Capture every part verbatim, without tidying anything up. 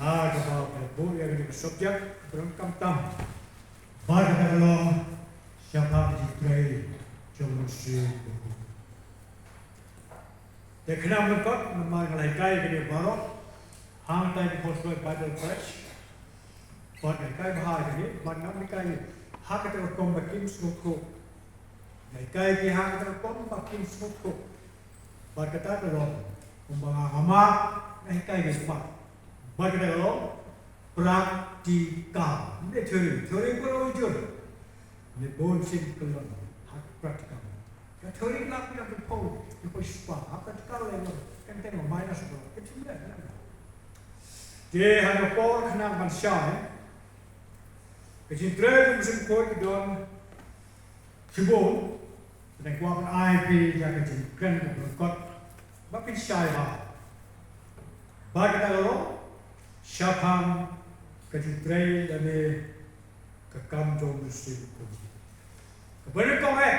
Ha kaba phi la buh ïa kane ka subject, ka donkam tam. Bad kata ka long shaphang ka jingtrei jong u Mynsiem Bakhuid. Te khnang ban kot namar nga la hikai kane baroh hangtai ki First Bible College. Bad nga hikai bha ïa kane, bad nga hikai ha kata ka rukom ba kim sngewthuh. Nga hikai ki ha kata ka rukom ba kim sngewthuh. Bad kata ka long kumba nga mad nga hikai ki pat. Bad kata ka long practical. Ym dei theory, theory ka long jur. Ym dei bun sien ka long ha practical. Ka theory ka lah pynlong pynphew, pynphew spah. Ha practical lei long, kan teng long minus ba. Ka jingim lei long. Te ha ka por khnang ban shai, ka jingtrei jong u Mynsiem Bakhuid ka don shibun. Te nga kwah ban ai phi ïa ka jingkren kaba kot ba phin shai bha. Bad kata ka long shaphang ka jingtrei lane ka kam jong u Mynsiem Bakhuid. Kaba nyngkong eh,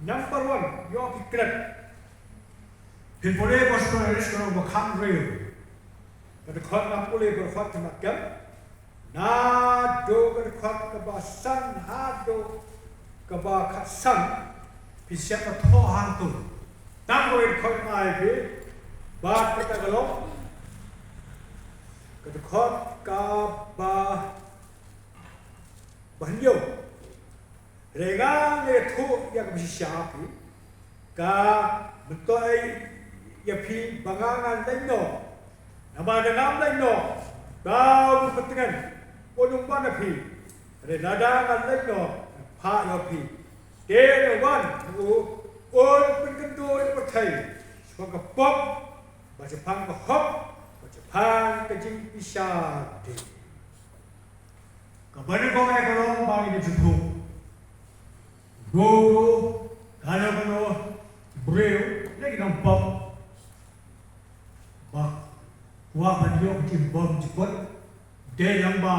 number one, ïoh ki kren. Phin pule Gospel English ka long ba khatsan. Ka dkhot, nga pule ka dkhot kaba khatsan. Naduh ka dkhot kaba san haduh kaba khatsan, phi sngewthuh hangto. Tang kawei ka dkhot nga ai phi, bad kata ka long ka dkhot kaba, ba hynñiew. Hynrei nga nga ïathuh ïa kaba shisha ha phi, ka myntoi ïa phi ba nga ngan leit noh. Namar lada ngam leit noh, ba u nongpyntngen un ym wan ha phi. Hynrei lada nga leit noh, ngan phah ïa phi. Te u nongwan u, un pynkynduh ïa ka pyrthei shaphang ka pop, bad shaphang ka hok, bad shaphang ka jingbishar dien. Kaba nyngkong eh ka long ba ngin ïa sngewthuh. Uno uno, kano kano briew, lei ki nongpop, ba kwah ban ïoh ka jingbymjukut, dei lang ba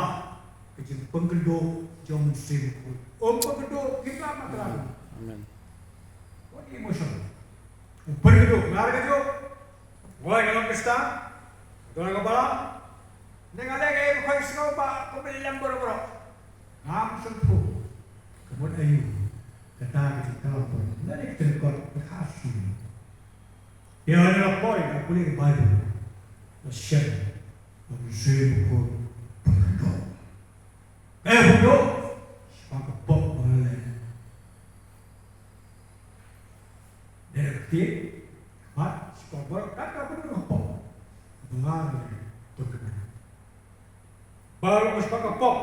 ka jingpynkynduh jong u Mynsiem Bakhuid. Um pynkynduh, kim lah ban kren. Amen. What emotion? Um pynkynduh, nga ruh kajuh. Wei, nga long Khristan, don ka balang. Ne nga leh kaei ba khoi sngewbha, kumba lem baroh baroh. Ngam sngewthuh. Ka mut aïu kata ka jingklam baroh. Lane ka jingkot ka khasi. Ïa, nga la poi, nga pule ka Baibl. Nga shem ba u Mynsiem Bakhuid u pynkynduh. Eh, u pynkynduh shaphang ka pop ba nga la leh. Dei ka ktien, ka khmat, shaphang baroh, kat kaba don ka pop ba nga la pynkynduh. Baroh shaphang ka pop,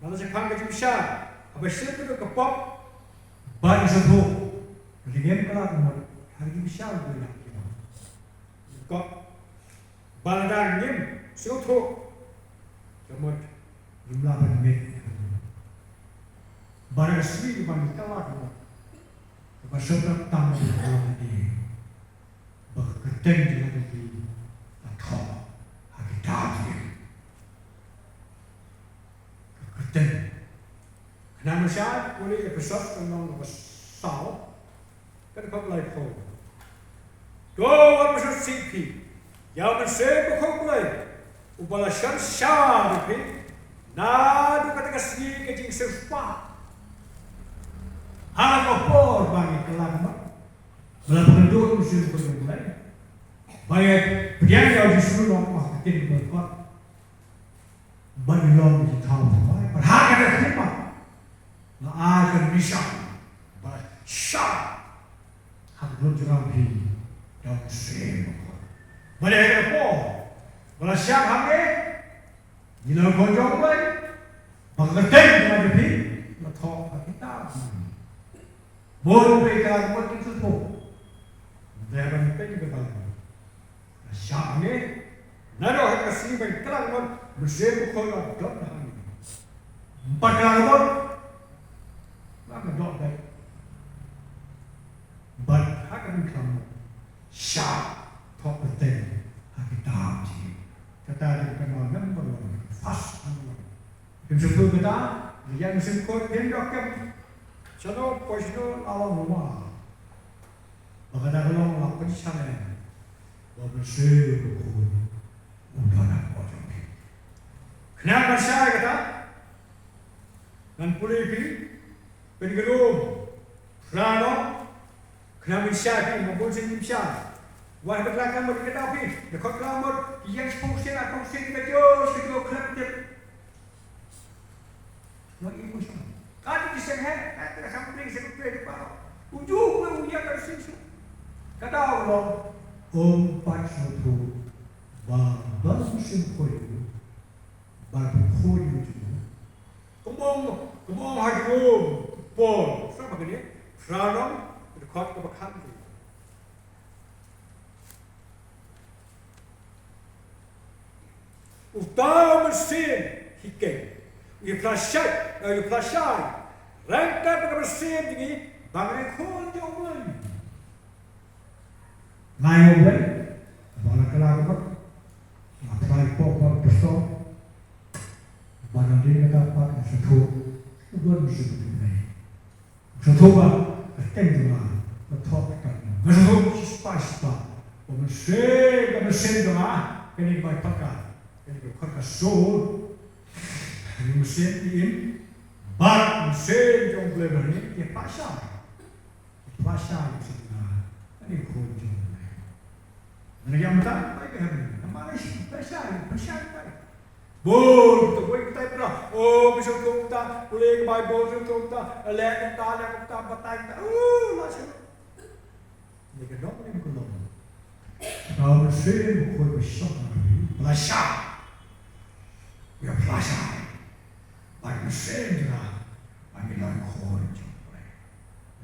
lane shaphang ka jingbishar, haba shem ka pop, ba ngin sngewthuh. Lada ngim kylla ka mut, ha ka jingbishar ba ngin ïa ki pop. Ba lada ngim sngewthuh, ka mut ngim lah ban mih. Ba ka sngi ba ngin kylla ka mut, kaba sngewthuh tam ka long ïa ba ka kyrteng jong ka dei ka thoh ha kita jong ngi. Ka kyrteng. Khnang ba shai, pule Ephesos ka lynnong kaba saw, ka dkhot laiphew. To wat mynshuh sih phi ïa u Mynsiem Bakhuid U Blei, uba la shon shad ïa phi naduh kata ka sngi ka jingsiewspah. Ha ka por ba ngi kylla ka mut, ba la pynkynduh u Mynsiem Bakhuid U Blei, ba ngi pdiang ïa U Jisu Nongpynim ha ka ktien ba la kot. Ban long ki thaw thaw, ban ha ka da khlieh ba la ai ka nishan ba la shah ha ka dur jong phi da u Mynsiem Bakhuid. Ba la ha ka por ba la shah ha ngi, ngi long khun jong U Blei, ba ka kyrteng jong phi la thoh ha kitab. Bun phi ka mut ki sngewthuh. Ba ban pyn ka ba Shah hangne, naduh ha ka sngi ba ngi kylla ka mut, Mynsiem Bakhuid u la don hangne. Ym pat kylla ka mut, la ka doh beit. Bad ha ka mynsiem, shah thoh kyrteng ha kitab jingim. Kata dei ka number one, first number one. Phim sngewthuh kata, ïa Mynsiem Bakhuid phim donkam. Shano, poi shano, la wan mo ma. Ba kata ka long la pynshai ba u Mynsiem Bakhuid u don ha phi. Khnang ban shai kata, ngan pule ïa phi, Peit ki Rom, phra nong, khnang ban shai phi, ma bun sien ngim shai. Wat ha ka tla ka mut ki kdew phi, dkhot ka mut, ki ïeng shiphew sien, arphew sien, ki kdew, ki kdew khlem tip. Nong i mu shong. Ka dei ki seng he, eh, ka kham pling sien, ka pling di baroh. U ju, u ïeng ka sien sien. Ka daw long, ym pat sngewthuh ba, ba sien khoi. Ba pynkhoi ïa u jingmut. Kumba ong, kumba ong ha ki Rom u Paul, sngap ha kane, phra nong, dkhot kaba khatwei. Uta u mynsiem hi keiñ u ïa phla shai, eh, u ïa phla shai ryngkat bad ka mynsiem jong ngi ba ngin ïakhun jong U Blei. Nga ïa U Blei ba la kylla ka bor, nga phla ïa phi ba pastor ba na dei kata pat nga sngewthuh u don u mynsiem U Blei. Nga sngewthuh ba ka kyrteng jong nga ka thoh ka kyrteng. Nga sngewthuh shispah shispah ba mynsiem, ka mynsiem jong nga kane bai pat ka, kane ka khot ka soul. Ka mynsiem im bad mynsiem jong U Blei ba ne ïa phla shai. Phla shai ïa u Soitan, ani khun jong u. Ngan ïa mynta bai ka hem. Namar ai shi phla shai, phla shai bai. Bun to bun kita pra. O, bi shu tum ta, pule ka Baibl shu tum ta, leh kum ta, leh kum ta, batai ta. O, la shu. Ni ka dong ni ka dong. Ka mynsiem khoi ba shong ha phi. Phla shai. Ïa phla shai. Ba mynsiem jong nga ba ngi long khun jong U Blei.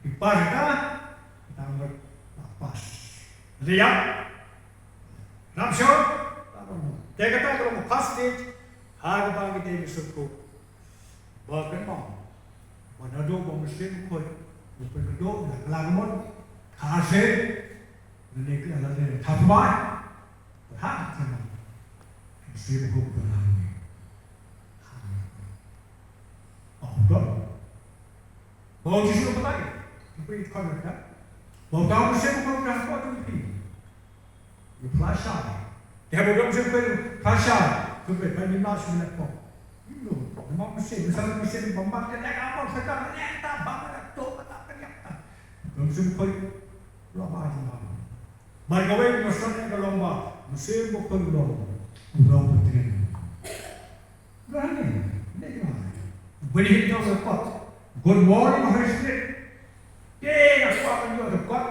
Ki par ka, ka tang ba la pass. Ïa. Rapture, la long. Te kata ka long first stage, ha kaba ngi dei ban sngewthuh. Ba kynmaw. Ba naduh ba mynsiem khoi. Ba pynduh na ka la ka mut. Ka sien. Nane ka la ne tha tbai. Ba ha ka kynmaw. Mynsiem khoi ba la ne. Ha. Ba u don. Ba u Jisu u batai. Ki phi khon ka. Ba u dang mynsiem khoi ba ha ka phi. Ïa phla shai. Te ba u dang mynsiem khoi phla shai. Khoi ba ngim lah shuh minot pop. Ym don. Namar mynsiem, mynsiem, mynsiem ba mat ka leh ka mon, ka leh ka mon, ka leh ka mon, ka leh ka mon. Dang mynsiem khoi. Lo ba ji ma. Bad kawei ka mynsiem ka long ba mynsiem ba khoi long. U long ba tren. Ba ne, ne ka. Ba ne ka long ka. Good morning, Holy Spirit. Te nga kwah ban ïoh da kot.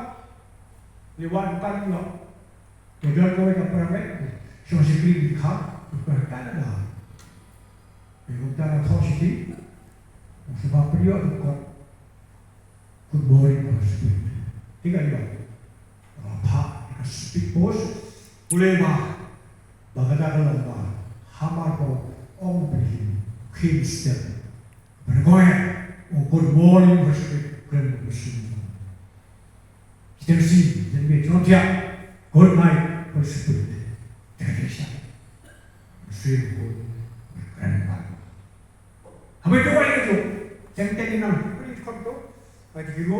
Li wan ban ïoh. Te don kawei ka para meit. Shong shakri ki kha. Ka Canada. Te kumta nga thoh shiti. Nga sngewbha pynïoh da kot. Good morning, Holy Spirit. Te ka ïoh. Nga phah ka speed post. Pule ba. Ba kata ka long ba. Hamar ko ong ba hi. Khim step. Ba na kawei. Oh, good morning, Holy Spirit. Kren ba shi. Kita shi. Kita shi. Good night, Holy Spirit. Kita shi. Shi ko. Kren ba. Haba ïa duwai ka jong, jong te ki nang, ki pynïaid khot to, ba ki ro,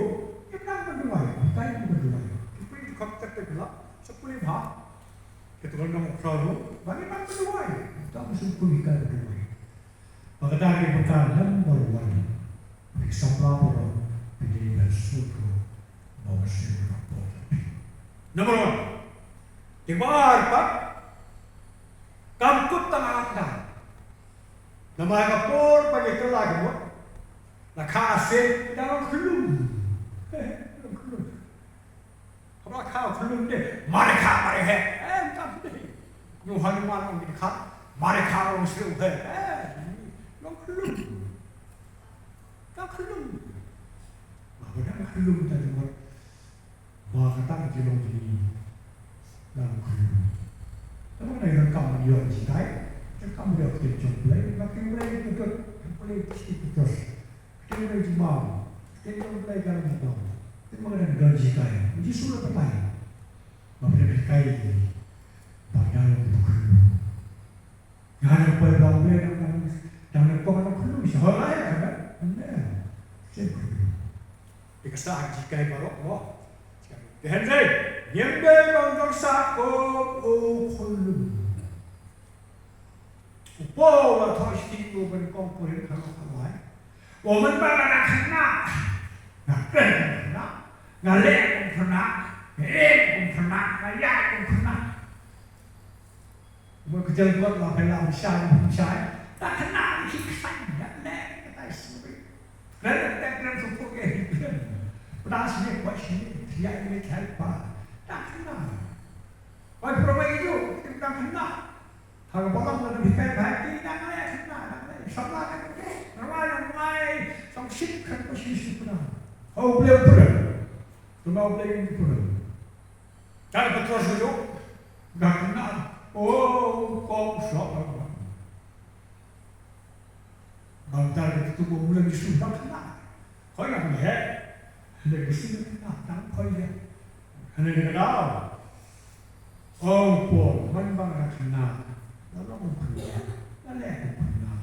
ki nang ban duwai, ki nang ban duwai. Ki pynïaid khot te te la, sa pule bha. Ki to nang khot ro, ba ki nang ban duwai. Ta musu pule ka duwai. Ba ka dang ki pyntan number one. Ki sampla poro, ki dei ban sut ro, ba ka sut ro. Number one. Ki bar pat, kam kut tang ang tang. Namar ka por ba ngi kylla ki mut, la kha sien, da long khlum. Long khlum. Haba la kha khlum de, mare kha, mare he. Eh, kam de. Ngi hanu ma long ngi kha, mare kha long siew he. Eh, long khlum. Ka khlum. Ba ba da khlum ta ki mut. Ba kata ka jinglong jong ngi. Nang khun. Tang ba ngi donkam ban ïoh jinghikai, donkam ban ïoh ktien jong U Blei, ba ktien U Blei ka dei ktien U Blei ka dei ktien U Blei jingmam, ktien jong U Blei ka dei jingmam. Tang ba ngi don jinghikai, U Jisu u la batai. Ba phi dei ban hikai ïa ngi. Ba ngi dei ban khun. Nga dang poi ba U Blei dang, dang, dang poi dang khun sha hol ai ka dang. Amen. Sien khun. Te ka sah ha ki jinghikai baroh mo. Te hynrei ngim dei ban don sah kum u khyllung. U Paul u la thoh sha ki u ban kong Korinth ha ka lai. U ong mynba nga dang khynnah, nga kren kum khynnah, nga leh kum khynnah, nga im kum khynnah, nga ïaid kum khynnah. Mo ka jingkot la pela u shai u shai. Ta khynnah ki ksan ïa leh ka tai suri. Kren ta kren su pok e kren. Pda sini kwai sini. Ïa ini kai pa. Ta khynnah. Oi pura mai ju. Kita khynnah. Ha ka balang la dang hikai bha ki dang leh khynnah dang leh. Samla ka ke. Rawai rawai. Song shit kan ko shit shit khynnah. Hau blem pura. Tuma blem pura. Ka Petros ruh ka khynnah, oh, kong shoh. Bang tar ka tu ko bulan Jisu ka khynnah. Koi nak meh. Hynda Jisu ka khynnah tang koi ya. Hynda ka daw. Oh, Paul, man bang ka khynnah. La long khynnah. La leh khynnah.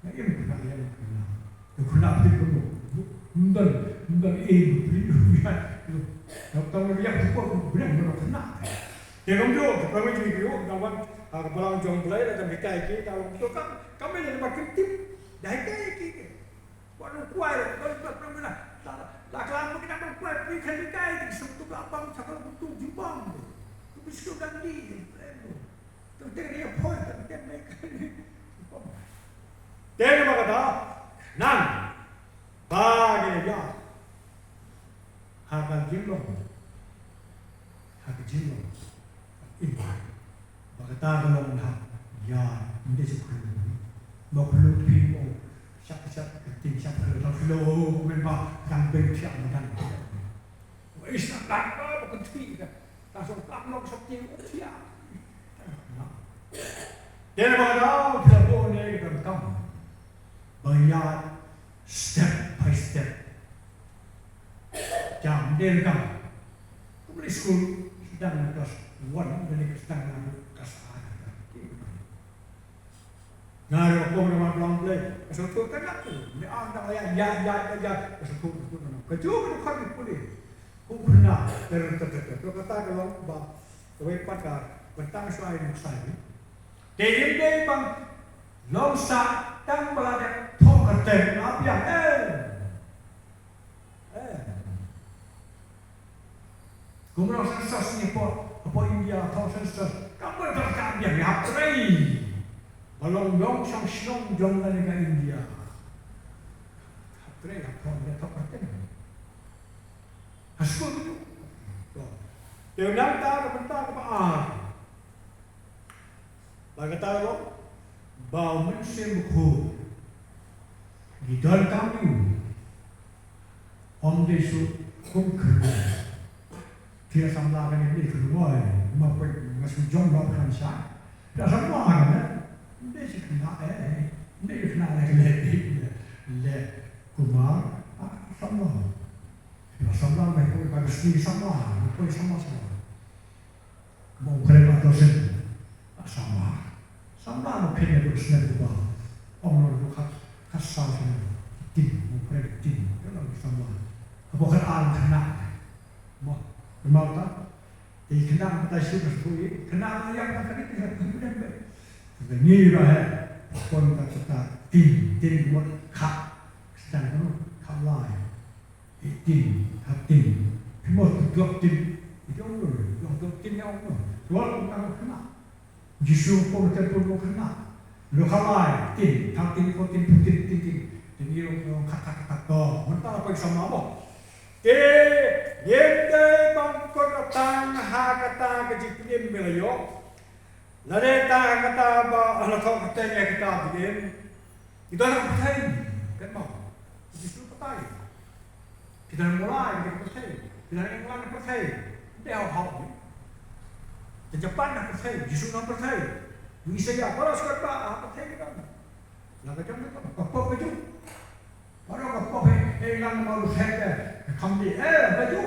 Nga im khynnah, ïa khynnah. Ïa khynnah phi kumno. Ym don, ym don im phi. Ïa tang ïa phi ko bring ïa khynnah. Te kumjuh, te kumjuh ki ïa ka wan, ha ka balang jong Blei la dang hikai ki, ta long to kam, kam ïa ba kim tip. Da hikai ki. Wat nang kwai, ba ba ba la. La la klam ba ki nang kwai, phi kan hikai ki sum tu ba bang sa ka tu jimbang. Tu bi sku dang di. Tang tang ïa phone, tang tang ïa phone. Te namar kata, nang, ba ngi ïa, ha ka jinglong, ha ka jinglong, ba kata ka long ha, ïa, ym dei shu khun, ba khun phi mo, shap shap, ka tin shap, ka lo, men ba, dang ben shap, dang. Wa is na ka ba ka twi ka. Ka song ka nok song ti u tia. Te ba da u tia ko ne ka kam. Ba ïa step by step. Jam den kam. Ku beli school sedang na kelas one, beli sedang na kelas A. Nga ruh kum ruh ma Blei. Ka sngewthuh ka nak tu. Ni ang dang ïa ïa ïa ïa. Ka sngewthuh ka tu. Ka ju ka khot ni puli. Kum khna ter ter ter ter. To kata ka long ba. Kawei pat ka bentang shuwa ïa ngi sai. Te ym dei ban long sah tang ba la dep thoh kyrteng. Ap ïa eh. Eh. Kumno census ni po, po India, po census. Ka por ka ka India ni hap trei. Ba long long shong shnong jong ka ni ka India. Hap trei, hap trei, hap trei. Ha skul tu. To. Te nang ta ka bynta ka ba ar. Ba kata ka long ba u Mynsiem Bakhuid ngi donkam ïa u. Ym dei shu kum khyndiat. Ki la samla ka ne dei khyndiat, ma poi nga shu jong ba khan sha. Ki la samla ka ne dei shu khynnah eh, dei khynnah leh leh leh kumar samla. Ki la samla ma poi ba ka sni samla, ma poi samla samla. Mo khreh ba dosen. Samla. Samla mo khreh ne dosen ko ba. Ong no khat khat sa sen. Tin mo khreh tin. Ka la samla. Abo khat an khynnah. Mo. Mo ta. Te khynnah ta shu ka shu. Khynnah ta yang ta khreh tin. Ka ni ba he. Kon ta ta tin tin mo khat. Sedang ko khat lai. Tin, ha tin. Ki mut ki dok tin. Ki ong lo, dok dok tin ïa ong lo. Dok ong ka khynnah. Jisu ko te pun ko khynnah. Lo khalai, tin, ha tin ko tin, tin, tin, tin. Tin ïa ong lo kata kata ko. Mynta la poi samla mo. Te, ngim dei ban kut tang ha kata ka jingpynim me la ïoh. Lada ta kata ba la thoh kyrteng ïa kita bym. Kita dang pyrthei. Kan mo. Jisu pyrthei. Kita dang Molai, kita pyrthei. Kita dang England pyrthei. Dei hau hau ni. Kita Japan dang pyrthei. Jisu dang pyrthei. Ni saya ba la sukat ba ah pyrthei kita. La ka jam ka pop ka ju. Baroh ka pop eh, eh, ngan ma lu shet eh, ka kham di, eh, baju.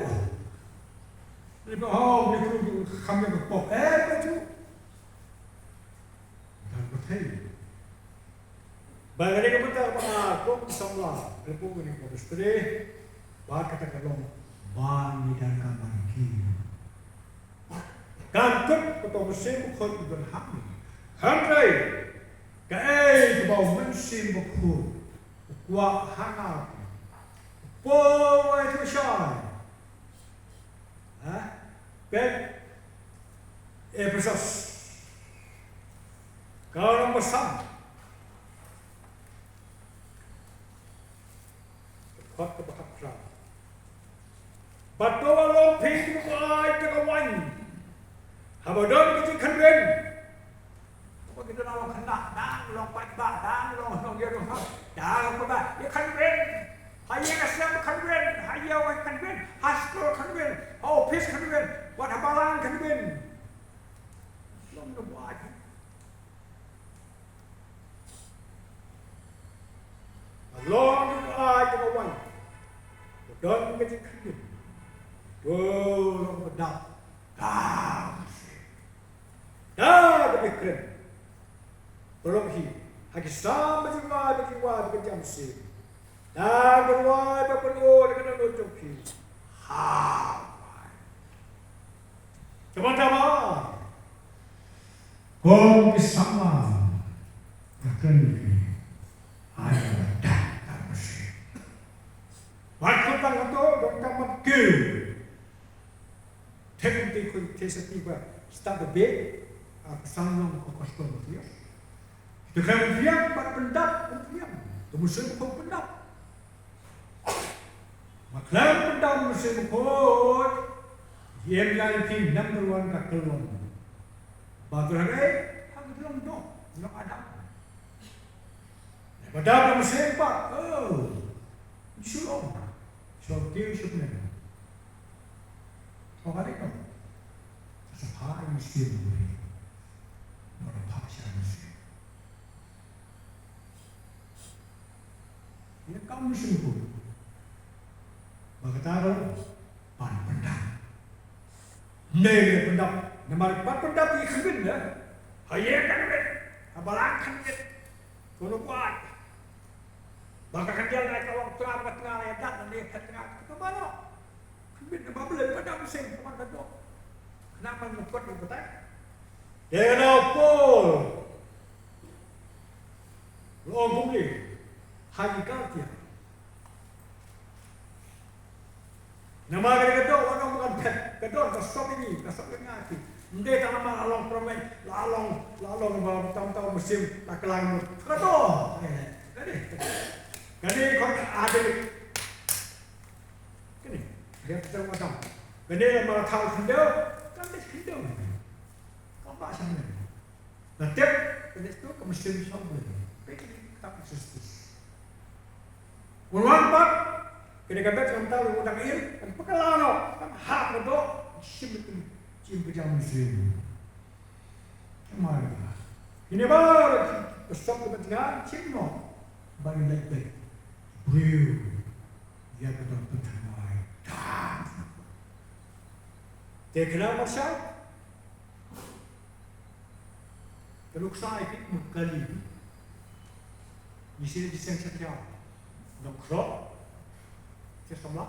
Ni ba, oh, ni tu, tu, kham di ka pop, eh, baju. Dan pyrthei. Ba ka dei ka bynta ba nga, ko samla, ka pop ni ko stre, ba kata ka long, ba ni dan ka man ki. Kan kut, ko to mynsiem, ko khot, ban hap ni. Hynrei, ka U Mynsiem Bakhuid u kwah ha nga. Paul wai tu shai. Ha? Peit Ephesos. Ka long ba sam. Khot ka ba khot khra. Bad to ba long phi ki ba ai ta ka waiñ. Haba don ka jingkhynriñ. Haba ki don long khynnah, dang long paidbah, dang long nongïalam, dang long paidbah. Ïa khynriñ. Ha ïing ha sem khynriñ, ha ïew khynriñ, ha skul khynriñ, ha ophis khynriñ, wat ha balang khynriñ. Long nongwai. Long nongwai, nongwai. Don ka jingkhynriñ. To long ba dap. Dap. Dap ka jingkhynriñ. Ba long hi ha ki sam ba jingwai, ba jingwai, ba jingwai. Dang ban wai ba ban ïoh ïa ka dohnud jong phi. Ha wai. Ka ban da ba. Kum ki samla. Ka kren ïa phi. Ai ba dang dang ba shi. Wat kut tang hato dang kam ban kiew. Te kumta khuid te sa ti ba stad ba beh, ah, ka sang long ka kos ko mutiya. Te khlem biang bad pyndap kumta. Te musim ko pyndap. Ba khlem pyndap musim ko. Ïem ïa ki number one ka kyllon. Ba tu hai, ha kyllon doh, doh adam. Ba dap musim pa. Oh. Jisu long. Shong kiew shong ne. Ka ba leh noh. Sa phah ïa mynsiem. Noh da phah sha mynsiem. Ïa ka mynsiem ko. Ba kata ka long. Ban pyndap. Ym dei ban pyndap. Namar ban pyndap ïa ka khyndiat. Ha ïing ka khyndiat. Ha balang khyndiat. Ko noh kwah. Ba ka khyndiat na ka long tnga, ka tnga ïa dat, na ka tnga ka tnga ba noh. Khyndiat na ba Blei ba dang seng ka ban ka doh. Khnang ban ngepot ngepot ai. Dei na u Paul. Long kumne. Ha ki Galtia. Namar ka dei ka doh, wat ong ba kan phet, ka doh ka sop ïa ngi, ka sop ïa nga ki. Ym dei tang namar la long pyrmai, la long, la long ba tam tam mynsiem, la klang mo. Ka doh. Eh, ka dei. Ka dei khot ka Adam. Ka dei. Ka dei ka Adam. Ka dei namar ka khyndew, ka dei khyndew. Ka ba sha ne. Ka tip, ka dei to ka mynsiem shong Blei. Ka dei ka tap Kristus. Ngan wan pat, kane ka beit ka mynta ruh dang im, kan pynkylla noh, kan hap ka doh, shim ka jingim ka jong mynsiem. Kane ba, ka sop ka beit ka shim noh, ba ngin leit beit. Briew, ïa ka dang pynthymmai. Te kane ba sha, Ka nuksa ïa ki mut kali. Ngi sngewsih sngewsih ïa. Nong khlok. Sngewsih samla.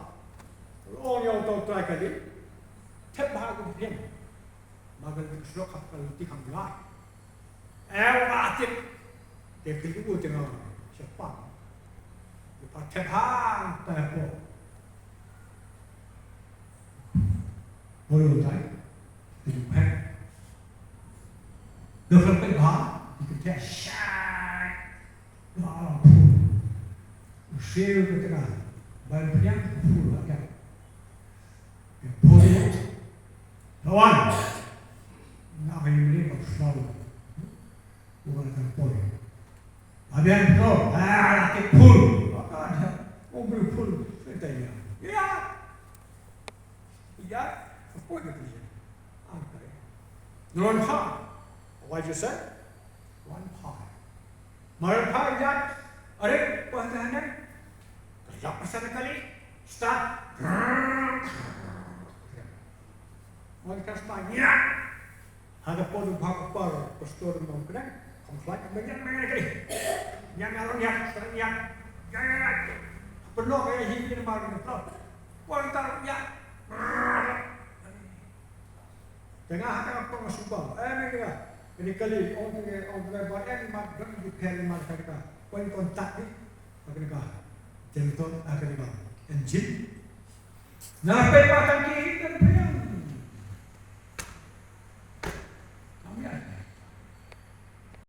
Long ïa uto u trai kali. Thep bha ka pyrthei. Ma ka lynti ka shlok kham ka lynti kham jngai. Em, ba tip. Te kali u te nga. Siapa. Te pa thep bha ta po. Oi, oi, tai. Te ju phet. Te phet phet bha, te phet shai. Ba la phu. Shil ke tengah. Ba phet phu la ke. Te phu. Lawan. Nga ba ini ba selalu. Bukan akan poi. Abian pro, ah, laki pul. Maka ada mobil pul. Saya tanya, ya. Ya, apa dia punya? Apa dia? Nalon pa. What you say? Wan pa. Maran pa ya. Are, pa dah ni. Kerja pasal kali. Start. Wan ka start. Ya. Ha ka por ba ka por pastor ba kren, kam khlaiñ ba ñiad ma nga kane. Ñiad nga ruh ñiad, sekarang ñiad. Ya, ya, ya. Pynlong ïa hi ki namar ka por. Por ta ruh ñiad. Te nga ha ka por nga suba. Eh, me nga. Kane ka kali, ong te, ong te ba em i mat, don i pher i mat ha kane ka. Poi contact ni ha kane ka. Janitor ha kane ka engine. Na pep ba tang ki hi, na